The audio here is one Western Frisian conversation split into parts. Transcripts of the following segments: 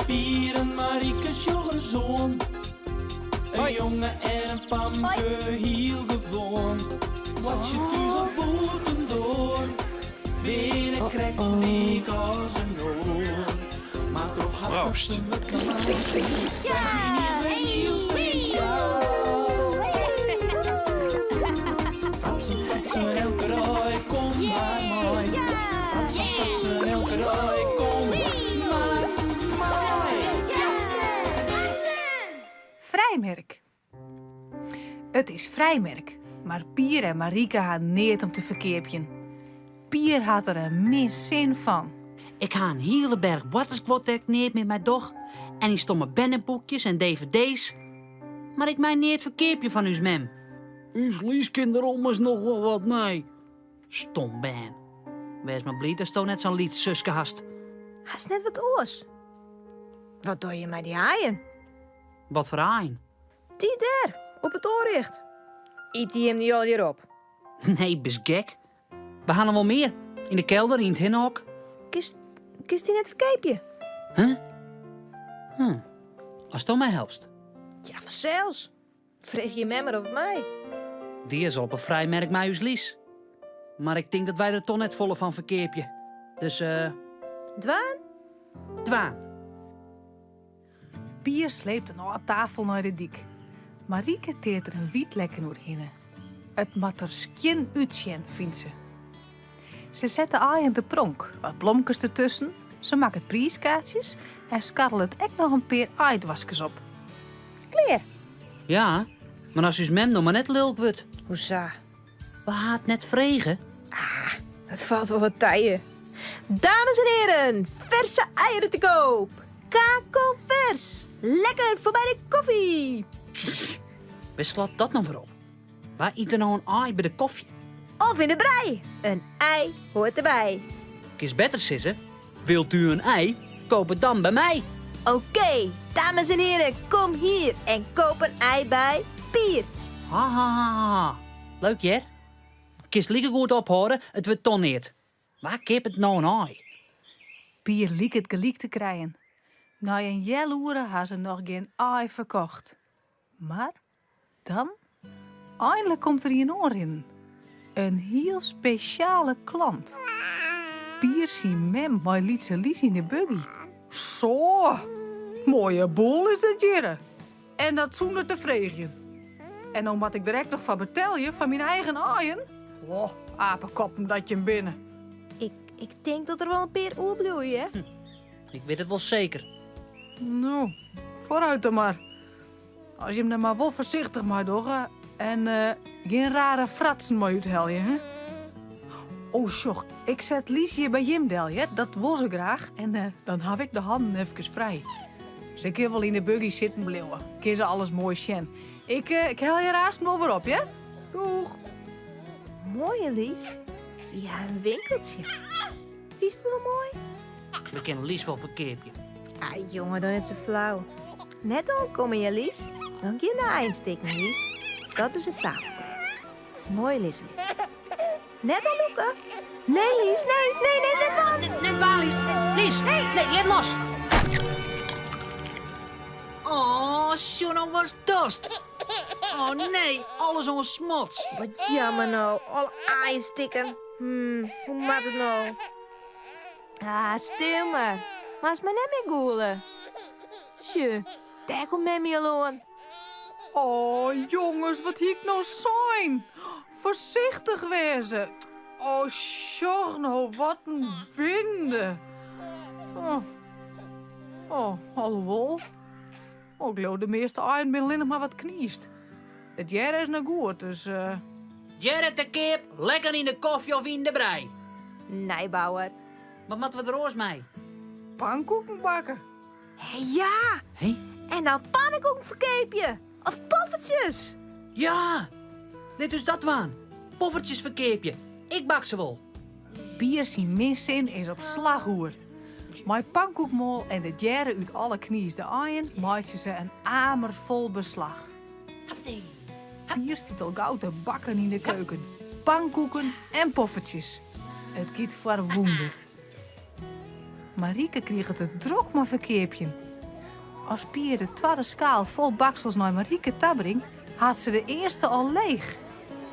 Pier en Marike sjoch ris oan. In jonge en in famke, hiel gewoan. Boartsje thús of bûtendoar, binne krekt lyk as in oar. Mar troch har Proost. fratsen wurdt myn is wer hiel spesjaal. Fratsen, fratsen, elke dei, kom mar mei. Fratsen, fratsen, elke dei, kom mar mei. Frijmerk. It is frijmerk, mar Pier en Marike ha neat om te ferkeapjen. Pier hat der in min sin fan. Ik ha in hiele berch boartersguod dêr't ik neat mear mei doch en dy stomme berneboekjes en dvd's. Mar ik mei neat ferkeapje fan ús mem. Us Lies kin der ommers noch wol wat mei. Stom bern. Wês mar bliid datsto net sa'n lyts suske hast. Hast net wat oars? Wat doch je mei dy aaien? Wat foar aaien? Dy dêr, op it oanrjocht. Yt dy him dy allegear op? Nee, bist gek? We ha noch wol mear. Yn de kelder, yn it hinnehok. Kinst, kinst dy net ferkeapje? Huh? Hm. Asto my helpst. Ja, fansels. Freegje je mem mar of it mei. Dy is al op 'e frijmerk mei ús Lies. Mar ik tink dat wy der toch net folle fan ferkeapje. Dus eh. Dwaan? Dwaan. Pier sleept in âld tafel nei de dyk. Marike teart der in wyt lekken oerhinne. It moat der skjin útsjen, fynt se. Se set de aaien te pronk, wat blomkes dertusken, se makket priiskaartsjes en skarrelet ek noch in pear aaidoaskes op. Klear! Ja, mar as ús mem no mar net lilk wurdt. Hoesa? We ha it net frege. Ah, dat falt wol wat tije. Dames en heren, ferse eieren te koop! Kakelvers! Lekker foar by de koffie! Wêr slacht dat no wer op? Wa yt der no in aai by de kofje? Of yn de brij! In ei hoort derby. Kinst better sizze, wilt u een ei? Koop het dan by my! Oké, dames en heren, kom hier en koop in ei by Pier! Ha ha ha ha. Leuk hear. Kinst likegoed ophâlde, it wurdt toch neat. Wa keapet no in aai? Pier liket gelyk te krijen. Nei in healoere ha se noch gjin aai ferkocht. Mar dan, einlik komt der ien oanrinnen. In hiel spesjale klant. Pier syn mem mei lytse Lies yn de buggy. Zo, moaie boel is dit hjirre. En dat sûnder te freegjen. En no moat ik der ek noch foar betelje foar myn eigen aaien? Oh, apekoppen dat jim binne. Ik, ik tink dat der wol in pear oerbliuwe, hear. Hm, ik wit it wol seker. No, foarút dan mar. As jim der mar wol foarsichtich mei dogge en gjin rare fratsen mei úthelje, hè? Oh, sjoch, ik set Lies hjir by jim del, hear. Dat wol se graach. En dan haw ik de hannen efkes frij. Se kin wol yn de buggy sitten bliuwe. Kin se alles moai sjen. Ik, ik helje har aansten wol wer op, hear. Doeg! Moai, Lies. Ja, in winkeltsje. Fynst it wol moai? We kinne Lies wol ferkeapje. Ah, jonge, doch net sa flau. Net oankomme, hear, Lies. Dan gean de aaien stikken, Lies. Dat is it tafelkleed. Moai lizze litte. Net oanlûke. Nee, Lies, nee, nee, nee, net dwaan. Net dwaan, Lies. Lies, nee, nee, lit los. Oh, sjoch no watst dochst. Oh nee, alles oan smots. Wat jammer no, alle aaien stikken. Hmm, hoe moat it no? Ah, stil mar. Moatst mar net mear gûle. Sjoch, dêr komt memmie al oan. Oh, jonges, wat hie ik no sein? Foarsichtich wêze. Oh, sjoch no, wat in binde. Oh, oh alhoewol. Oh, ik leau de measte aaien binne allinnich mar wat kniisd. It hearre is noch goed, dus. Uh... Hearre te keap, lekker yn de kofje of yn de brij. Nijbouwer. Wat moatte we der oars mei? Pankoeken bakke. Hé, ja! Hé? En dan pannenkoeken ferkeapje. Of poffertsjes. Ja! Lit ús dat dwaan. Poffertsjes ferkeapje. Ik bak se wol. Pier syn min sin is op slach oer. Mei pankoekmoal en de djerre út alle kniisde aaien meitsje se in amer fol beslach. Pier stiet al gau te bakken yn de keuken. Pankoeken en poffertsjes. It giet foar wûnder. Marike kriget it drok mei ferkeapjen. As Pier de twadde skaal fol baksels nei Marike ta bringt, hat se de earste al leech.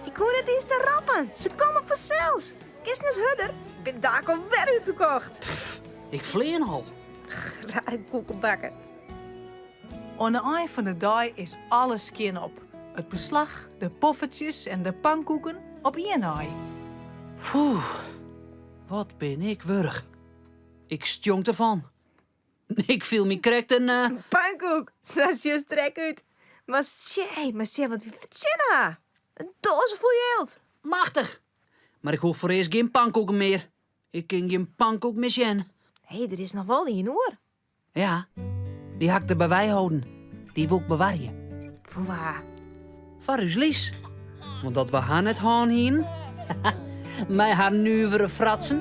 Ik hoech net iens te roppen, se komme fansels. Kinst net hurder? Ik bin daak al wer útferkocht. Pff, ik flean al. Rare koekebakker. Oan de ein fan de dei is alles skjin op. It beslach, de poffertsjes en de pankoeken op ien nei. Poeh, wat bin ik wurch. Ik stjonk derfan. Ik fiel my krekt in. Uh... Pankoek, sa sjochst der ek út. Mar tsjee, mar sjen wat wy fertsjinne ha. In doaze fol jild. Machtich. Mar ik hoech foarearst gjin pankoeken mear. Ik kin gjin pankoek mear sjen. Hé, der is noch wol ien oer. Ja, dy ha ik der by wei holden. Dy woe ik bewarje. Foar wa? Foar ús Lies. Want dat we har net hân hienen. Mei har nuvere fratsen.